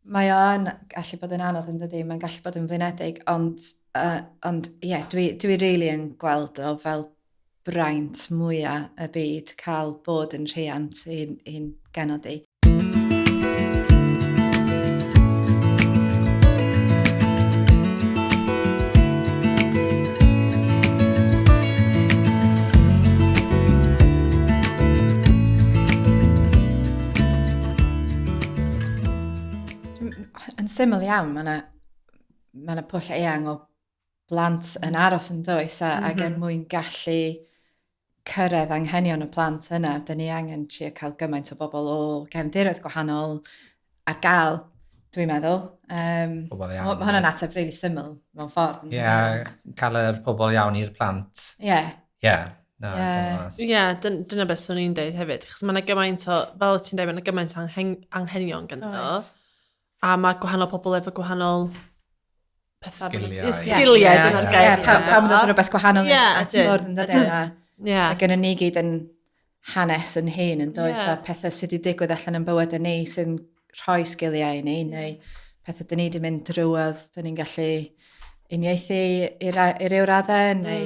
Mae o yn gallu bod yn anodd yn dydi, mae'n gallu bod yn flinedig, ond, ond ie, yeah, dwi really yn gweld o fel braint mwyaf y byd cael bod yn rhiant i'n genod i. Yn syml iawn, mae yna ma pwll eang o blant yn aros yn does, a, ac er mwyn gallu cyrraedd anghenion y plant yna, dyn ni angen trio cael gymaint o bobl o gefndiroedd gwahanol ar gael, dwi'n meddwl. Pobl iawn. Mae hwnna'n ateb really syml mewn ffordd. Ie, yeah, cael yr pobl iawn i'r plant. Ie. Ie. Ie, dyna beth swn i'n deud hefyd. Chos mae yna gymaint o, fel ti'n deud, mae yna gymaint o anghenion gyda. A mae gwahanol pobl efo gwahanol pethau. Sgiliau. Sgiliau, dyna'r gair. Ie, pawb yn dod o rhywbeth gwahanol at y bwrdd yn dydyn. A gynnu ni gyd yn hanes yn hun yn does, a pethau sydd wedi digwydd allan yn bywyd ni sy'n rhoi sgiliau i ni, neu pethau dyn ni wedi mynd drwodd, dyn ni'n gallu uniaethu i ryw raddau, neu...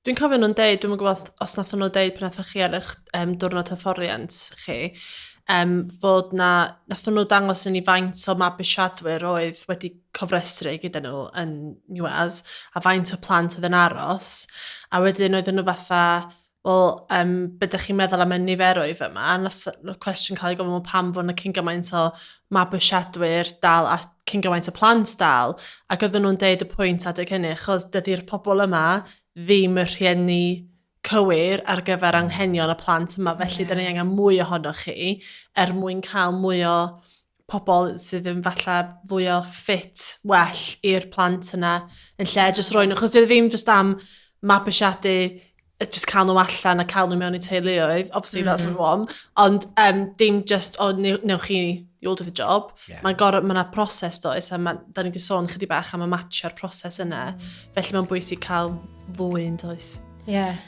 Dwi'n cofio nhw'n deud, dwi'm yn gwybod os nath nhw deud pan nathoch chi ar eich diwrnod hyfforddiant chi, fod na, nath nhw dangos i ni faint o mabwysiadwyr oedd wedi cofrestru gyda nhw yn NUAS, a faint o plant oedd yn aros, a wedyn oedden nhw fatha, wel, be ydych chi'n meddwl am y niferoedd yma? A nath y cwestiwn cael ei gofyn, wel, pam fod yna cyn gymaint o mabwysiadwyr dal a cyn gymaint o plant dal, ac oedden nhw'n deud y pwynt adeg hynny, achos dydy'r pobl yma ddim y rhieni cywir ar gyfer anghenion y plant yma, felly yeah. da ni angen mwy ohonoch chi er mwyn cael mwy o pobl sydd yn falle fwy o ffit well i'r plant yna yn lle jyst roi nhw, chos dwi ddim jyst am mabwysiadu just cael nhw allan a cael nhw mewn i teuluoedd, obviously that's what we want, ond dim just, o, newch chi, you'll do the job. Yeah. Mae'n gorau, mae yna proses does, a ma, da ni wedi sôn chydig bach am y matcho'r proses yna, felly mae'n bwysig cael fwy yn does. Yeah.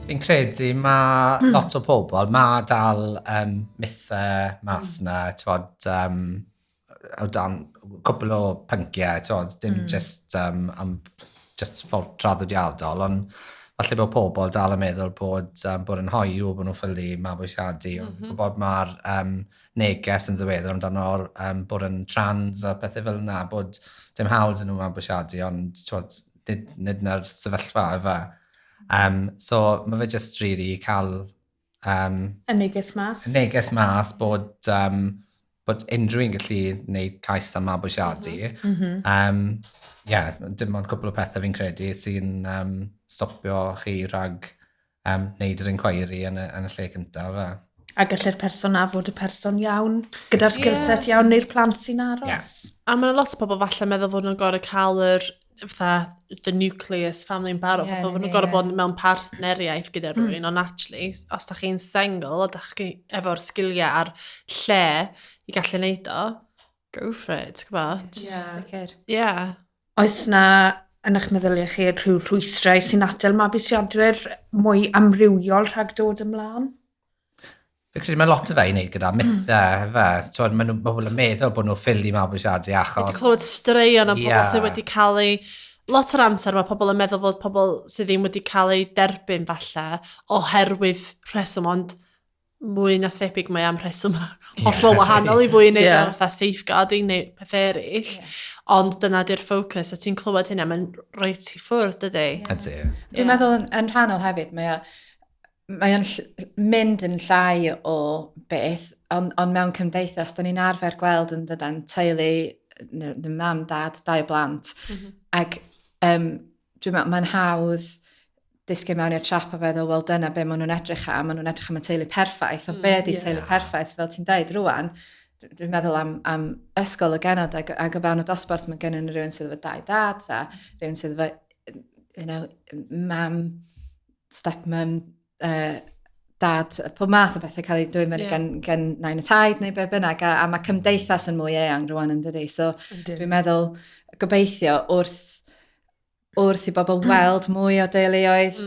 Fi'n credu mae lot o pobl, mae dal mythau mas na, t'wod, o dan cwpl o pynciau, t'wod, dim just, am just ffordd traddodiadol, ond falle bod pobl dal yn meddwl bod yn hoyw, bod nhw'n ffili mabwysiadu. Gwybod mae'r neges yn ddiweddar amdano'r bod yn trans a pethau fel yna, bod dim hawl dyn nhw mabwysiadu, ond t'wod, nid na'r sefyllfa efe. So mae fe just really cael... y neges mas. Y neges mas bod unrhyw un gallu gwneud cais am mabwysiadu. Yeah, dim ond cwpl o pethau fi'n credu sy'n stopio chi rhag wneud yr inquiry yn y lle cyntaf. A gallu'r person na fod y person iawn, gyda'r skill set iawn neu'r plant sy'n aros. Yeah. A mae 'na lot o bobl falle meddwl fod nhw'n gorfod cael yr fatha the nucleus family yn barod, fatha fod nhw'n gorfod bod mewn partneriaeth gyda rhywun, ond actually, os da chi'n sengl a da chi efo'r sgiliau a'r lle i gallu neud o, go for it, ti'n gwybod? Just, yeah. Oes na, yn eich meddyliau chi, rhyw rhwystrau sy'n atal mabwysiadwyr mwy amrywiol rhag dod ymlaen? Fi'n credu mae lot o fe i wneud gyda mythau, efe. T'wod, ma' pobl yn meddwl bod nhw'n ffili mabwysiadu achos... Wedi clywed straeon am pobl sydd wedi cael ei... Lot o'r amser mae pobl yn meddwl fod pobl sydd ddim wedi cael eu derbyn falle oherwydd rheswm, ond mwy na thebyg mae am rheswm hollol wahanol i fwy wneud o fatha safeguarding neu pethau eraill. Ond dyna di'r ffocws, a ti'n clywed hynna, mae'n rhoi ti ffwrdd, dydy? Ydy. Dwi'n meddwl yn rhannol hefyd, mae o'n mynd yn llai o beth, ond mewn cymdeithas, da ni'n arfer gweld yn dydan teulu, neu mam, dad, dau o blant, ac dwi'n meddwl mae'n hawdd disgyn mewn i'r trap a feddwl, wel dyna be maen nhw'n edrych am, maen nhw'n edrych am y teulu perffaith, ond be ydy teulu perffaith, fel ti'n deud rwan, dwi'n meddwl am ysgol y genod ac o fewn y dosbarth mae gennyn nhw rhywun sydd efo dau dad a rhywun sydd efo, you know, mam, stepmum, dad, pob math o bethau cael ei dwyn fyny gen nain y taid neu be bynnag, a mae cymdeithas yn mwy eang rwan yn dydi, so dwi'n meddwl gobeithio wrth i bobl weld mwy o deuluoedd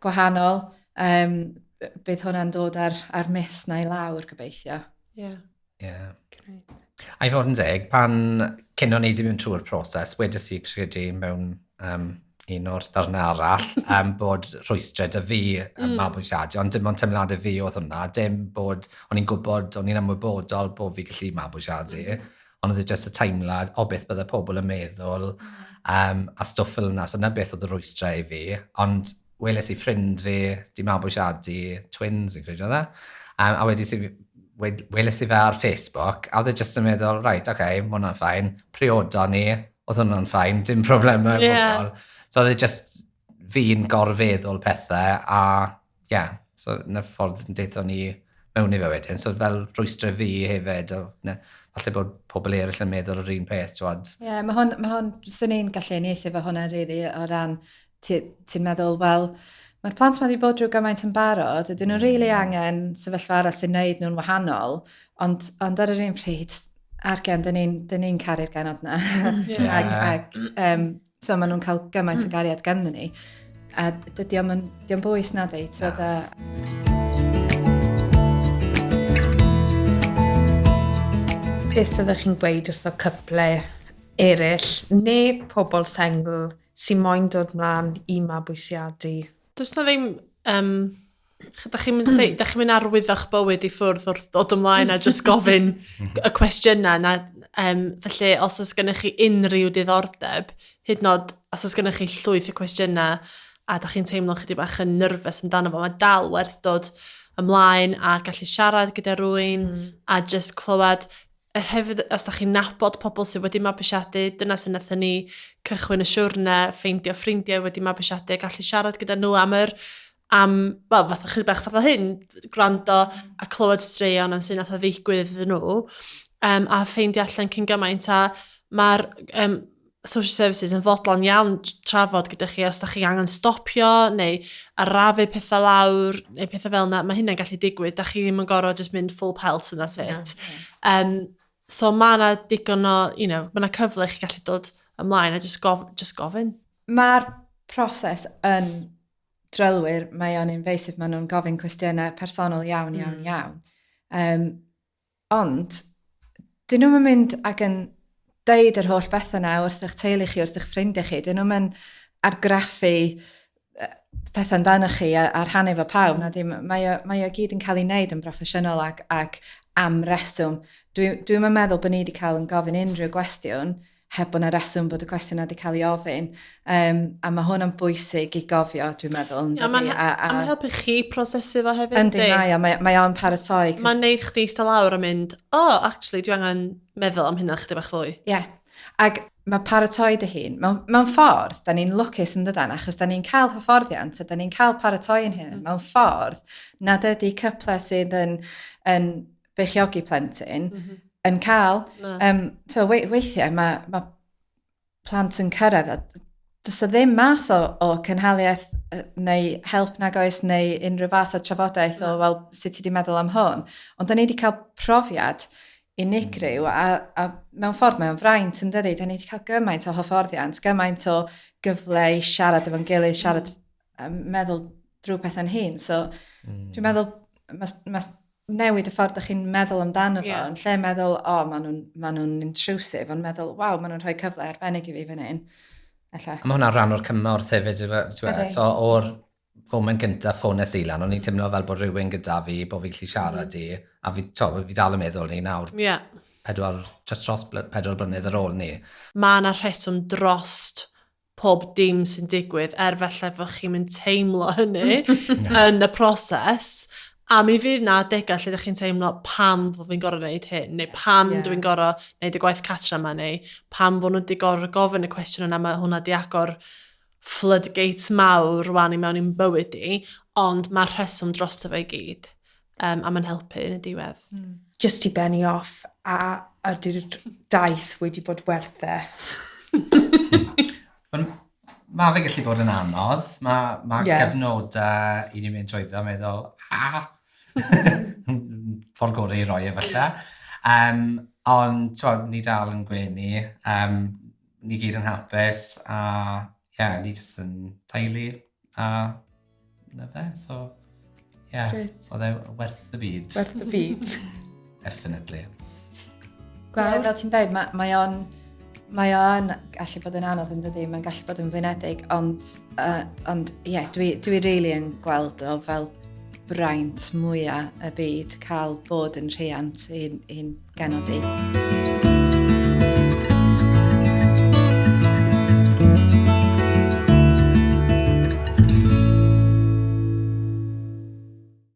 gwahanol, Bydd hwnna'n dod ar myth na i lawr, gobeithio. Yeah. Great. A i fod yn deg, pan cyn o'n i wedi mynd trwy'r proses, wedes i credu mewn un o'r darnau arall, bod rhwystrau 'da fi yn mabwysiadu, ond dim ond teimladau fi oedd hwnna, dim bod, o'n i'n gwybod, o'n i'n ymwybodol bod fi gallu mabwysiadu, ond oedd e jyst y teimlad o beth bydde pobl yn meddwl, a stwff fel yna, so 'na beth oedd y rhwystrau i fi, ond weles i ffrind fi 'di mabwysiadu twins yn credu oedd e, a weles i fe ar Facebook, a oedd e jyst yn meddwl, "Right, oce, okay, ma hwnna'n fine," priodon ni, oedd hwnna'n fine, dim problemau o gwbl. So oedd e just fi'n gorfeddwl pethau, a yeah, so 'na ffordd yn deithio ni mewn i fe wedyn. So fel rhwystrau fi hefyd, o, ne, falle bod pobl eraill yn meddwl yr un peth, ti'n. Ie, yeah, mae hwn, swn i'n gallu uniaethu efo hwnna, really, o ran, ti meddwl, wel, mae'r plant ma wedi bod drwy gymaint yn barod, ydyn nhw'n really angen sefyllfa arall sy'n neud nhw'n wahanol, ond ar yr un pryd, argen, dyn ni'n ni caru'r genod na. Ac so, maen nhw'n cael gymaint o gariad ganddyn ni. A dydy o'm bwys na di, ti'n a Beth fyddwch chi'n gweud wrtho cyple eraill neu pobl sengl sy'n moyn dod mlaen i mabwysiadu? Does na ddim. Da chi'n mynd arwyddo'ch bywyd i ffwrdd wrth dod ymlaen a just gofyn y cwestiynau na. Felly, os oes gennych chi unrhyw diddordeb, hyd yn oed os oes gennych chi llwyth o cwestiynau a da chi'n teimlo chydig bach yn nervous amdano fo, mae dal werth dod ymlaen a gallu siarad gyda rhywun a just clywed. A hefyd, os da chi'n nabod pobl sydd wedi mabwysiadu, dyna sy'n nathon ni cychwyn y siwrne, ffeindio ffrindiau wedi mabwysiadu, gallu siarad gyda nhw am, wel, fatha chydig bach fatha hyn, gwrando a clywed straeon am sy'n nath o ddigwydd iddyn nhw, a ffeindio allan cyn gymaint, a mae'r social services yn fodlon iawn trafod gyda chi os da chi angen stopio neu arafu pethau lawr neu pethau fel yna, mae hynna'n gallu digwydd. Da chi ddim yn gorfod just mynd full pelt and that's it. So mae yna digon o, mae yna cyfle i chi gallu dod ymlaen a just gofyn. Mae'r proses yn drylwyr, mae o'n invasive, maen nhw'n gofyn cwestiynau personol iawn, iawn, iawn. Ond, dyn nhw'n mynd ac yn deud yr holl bethau yna wrth eich teulu chi, wrth eich ffrindiau chi. Dyn nhw'n mynd argraffu pethau amdano chi a rhannu efo pawb. Na dim, mae o gyd yn cael ei wneud yn broffesiynol ac am reswm. Dwi'n meddwl bod ni wedi cael yn gofyn unrhyw gwestiwn heb bod yna reswm bod y cwestiwn wedi cael ei ofyn. A mae hwn yn bwysig i gofio, dwi'n meddwl. Ia, mae'n a helpu chi prosesu fo hefyd. Yndi, mae o'n paratoi. Mae'n neud chdi eistedd lawr a mynd, "Oh, actually, dwi angen meddwl am hynna chydig bach fwy." Ie, yeah. Ac mae paratoi dy hun, mewn ffordd, da ni'n lwcus yn dydan, achos da ni'n cael hyfforddiant a da ni'n cael paratoi yn hyn, mewn ffordd nad ydy cyple sydd yn beichiogi plentyn yn cael. So, weithiau mae plant yn cyrraedd a does 'na ddim math o cynhaliaeth neu help nag oes neu unrhyw fath o trafodaeth o, wel, sut ti wedi meddwl am hwn. Ond da ni wedi cael profiad unigryw a mewn ffordd mae o'n fraint yn dydi. Da ni wedi cael gymaint o hyfforddiant, gymaint o gyfle i siarad efo'n gilydd, siarad a meddwl drwy pethau'n hun. So dwi'n meddwl ma newid y ffordd ydych chi'n meddwl amdano fo, yn lle meddwl, "O, oh, maen nhw'n ma nhw intrusive," ond meddwl, "Waw, maen nhw'n rhoi cyfle arbennig i fi fan hyn." Ella. A mae hwnna'n rhan o'r cymorth hefyd, yw e? Ydi. So o'r foment gyntaf ffones i lan, o'n i'n teimlo fel bod rhywun gyda fi, bod fi'n gallu siarad i, a fi, to, fi dal yn meddwl ni nawr, just dros 4 blynedd ar ôl ni. Mae yna rheswm drost pob dim sy'n digwydd, er felly fod chi'n mynd teimlo hynny yn y proses. A mi fydd na adegau lle ydych chi'n teimlo pam fod fi'n gorfod gwneud hyn, neu pam dwi'n gorfod gwneud y gwaith catra yma, neu pam fod nhw wedi gorfod gofyn y cwestiwn yna, mae hwnna di agor floodgates mawr rwan i mewn i'n bywyd i, ond mae'r rheswm drosto fe i gyd, a mae'n helpu yn y diwedd. Just i benni off, a ydy'r daith wedi bod werth e? Mae fe gallu bod yn anodd. Mae cyfnodau i ni mynd trwyddo a meddwl, "Ah, ffordd gorau i roi e falle." Ond t'wod, ni dal yn gwenu, ni gyd yn hapus, a yeah, ni jyst yn teulu, a na fe, so. Yeah, oedd e werth y byd. Werth y byd. Definitely. Gweld, fel ti'n dweud, mae, mae o'n mae o'n gallu bod yn anodd yn dydy, mae'n gallu bod yn flinedig, ond, ond ie, yeah, dwi, dwi really yn gweld o fel braint mwyaf y byd cael bod yn rhiant i'n genod i.